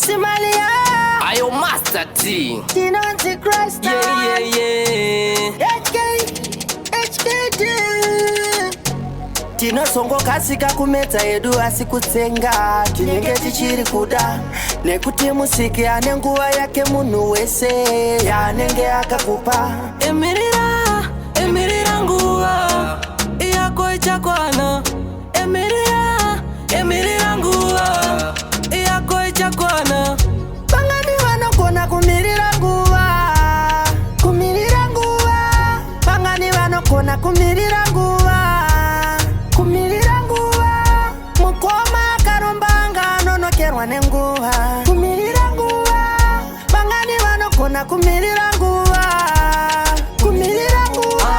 Somalia. Ayo Master T. Tinonzi Christ. Yeah. HK, HKD. Tinozongokasika kumedza yedu, asi kutsenga tinenge tichiri kuda, nekuti Musiki ane nguva yake munhu wese yaanenge akakupa. Emirira, emirira, nguva yako ichakwana. Emirira, emirira, nguva yako ichakwana. Vangani vanogona kumirira nguva, kumirira nguva? Vangani vanogona kumirira nguva, kumirira nguva? Mukoma akarombanga anonokerwa nenguva. Kumirira nguva. Vangani vanogona kumirira nguva, kumirira nguva?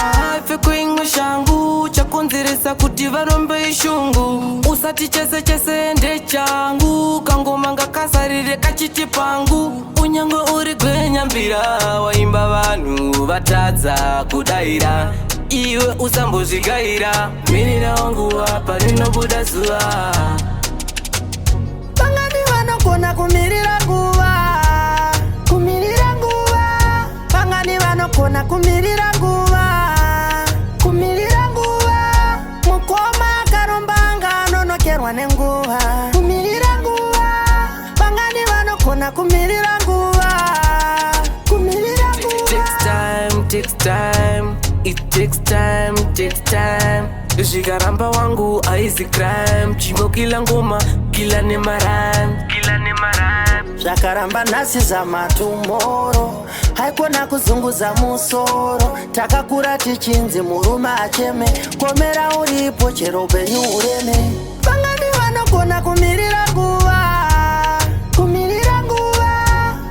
Pfeko imwe shangu, chakonzeresa kuti varombe ishungu. Usati chese chese ndechangu, kangoma ngakasarire kachiti pangu. Unyange uri gwenyambira, waimba vanhu vatadza kudaira, iwe usambozvigaira. Mirira wanguva parinobuda zuva. Vangani vanogona kumirira nguva, kumirira nguva? Vangani vanogona kumirira nguva, kumirira nguva? Mukoma akarombanga anonokerwa nenguva. Kumirira nguva. Vangani vanogona kumirira nguva, kumirira nguva? Takes time, takes time, it takes time, takes time. Zvikaramba wangu haizi crime, chingokila ngoma, kila nemarime, kila nemarime. Zvakaramba nhasi, zama tomorrow. Haikona kuzunguza musoro. Takakura tichinzi murume acheme, komera uripo chero upenyu ureme. Vangani vanogona kumirira nguva, kumirira nguva?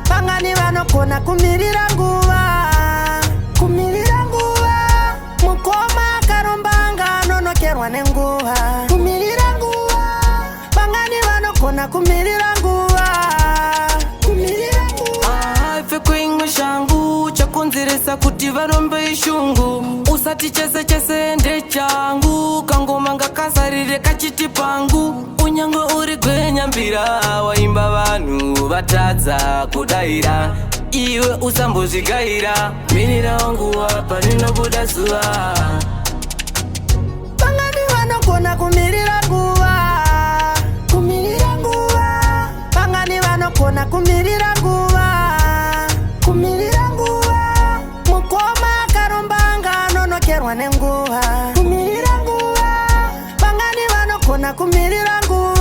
Vangani vanogona kumirira nguva, kumirira nguva? Mukoma akarombanga anonokerwa nenguva. Kumirira nguva. Vangani vanogona kumirira nguva, kumirira nguva? Pfeko imwe shangu, chakonzeresa kuti varombe ishungu. Usati chese chese ndechangu, kangoma ngakasarire kachiti pangu. Unyange uri gwenyambira, waimba vanhu vatadza kudaira, iwe usambozvigaira. Mirira wanguva parinobuda zuva. Vangani vanogona kumirira nguva, kumirira nguva? Vangani vanogona kumirira nguva, kumirira nguva? Mukoma akarombanga anonokerwa nenguva. Kumirira nguva. Vangani vanogona kumirira nguva?